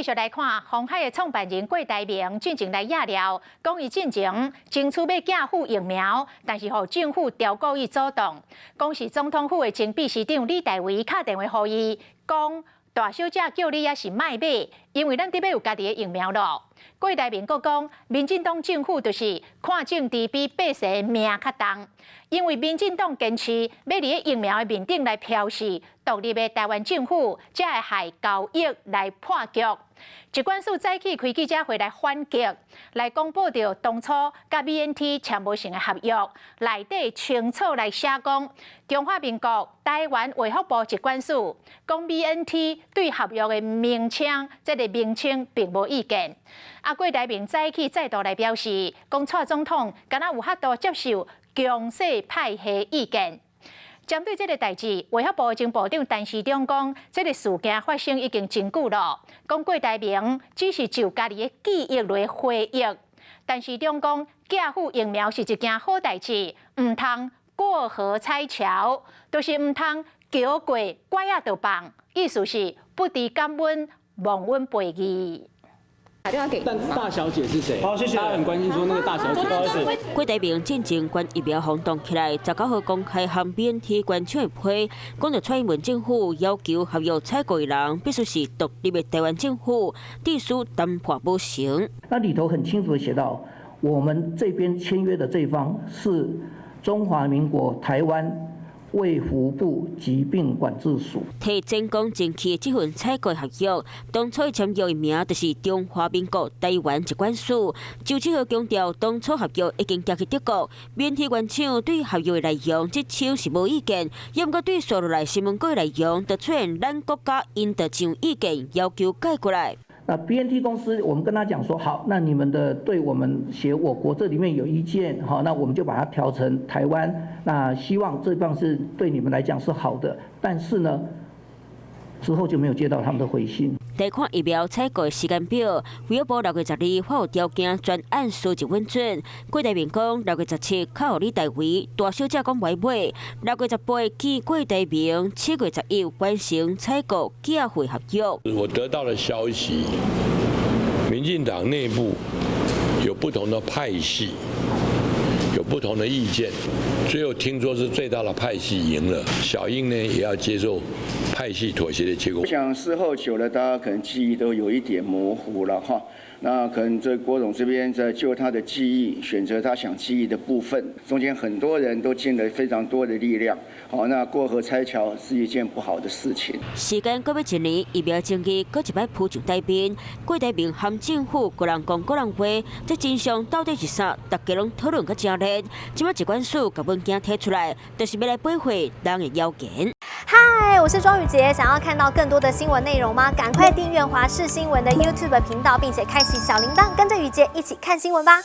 續來看，鴻海的創辦人郭台銘進前來野料，講伊進前爭取欲寄付疫苗，但是予政府刁故意阻擋。講是總統府的前秘書長李大維敲電話予伊，講大小姐叫你也是莫買，因為咱得欲有家己的疫苗囉。郭台銘閣講，民進黨政府就是看政治比爬蛇命較重，因為民進黨堅持欲佇疫苗的面頂來剽勢獨立的台灣政府，才會害交易來破局。疾管署早起開記者會來反擊，來公布著當初佮 BNT 簽無成的合約，內底清楚來寫講，中華民國台灣衛福部疾管署講 BNT 對合約的名稱，這个名稱並無意見。啊，郭台銘早起再度來表示，講蔡總統敢若有法度接受強勢派系意見。針對這个代誌，衛福部前部長陳時中講，這个事件發生已經真久囉。講郭台銘只是就家己的記憶來回憶，陳時中講，寄付疫苗是一件好代誌，毋通過河拆橋，就是毋通橋過拐仔就放，意思是不知感恩，忘恩負義。但大小姐是誰？好，謝謝。大家很關心說那個大小姐。不好意思。郭台銘進前關疫苗轟動起來，19號公開和 BNT 原廠的批，講著蔡英文政府要求合約採購的人必須是獨立的台灣政府，致使談判無成。那裡頭很清楚地寫到，我們這邊簽約的這方是中華民國台灣衛福部疾病管制署。提前講爭取的這份採購合約，當初簽約的名就是中華民國台灣疾管署。周志豪強調，當初合約已經寄去德國，BNT 原廠對合約的內容這手是無意見，也毋過對紲落來新聞稿的內容，就出現咱國家𪜶就上意見，要求改過來。那 BNT 公司，我們跟他講說，好，那你們的對我們寫我國這裡面有意見，好，那我們就把它調成台灣。那希望這方是對你們來講是好的，但是呢，之後就沒有接到他們的回信。來看疫苗採購時間表，衛福部6月12發有條件專案書就允准。郭台銘講6月17敲予李大維，大小姐講袂買。6月18見郭台銘，7月11完成採購寄貨合約。我得到的消息，民進黨內部有不同的派系，有不同的意見，最後聽說是最大的派系贏了，小英呢也要接受派系妥協的結果。我想事後久了，大家可能記憶都有一點模糊了哈。那可能這郭董這邊在就他的記憶，選擇他想記憶的部分，中間很多人都盡了非常多的力量。好，那過河拆橋是一件不好的事情。時間過欲一年，疫苗爭議閣一擺浮上台面，郭台銘和政府各人講各人話，這真相到底是啥？大家攏討論甲誠熱。這擺疾管署共文件提出來，就是欲來駁回人的謠言。嗨，我是莊宇傑，想要看到更多的新聞內容嗎？趕快訂閱華視新聞的 YouTube 頻道，並且開啟小鈴鐺，跟着宇傑一起看新聞吧。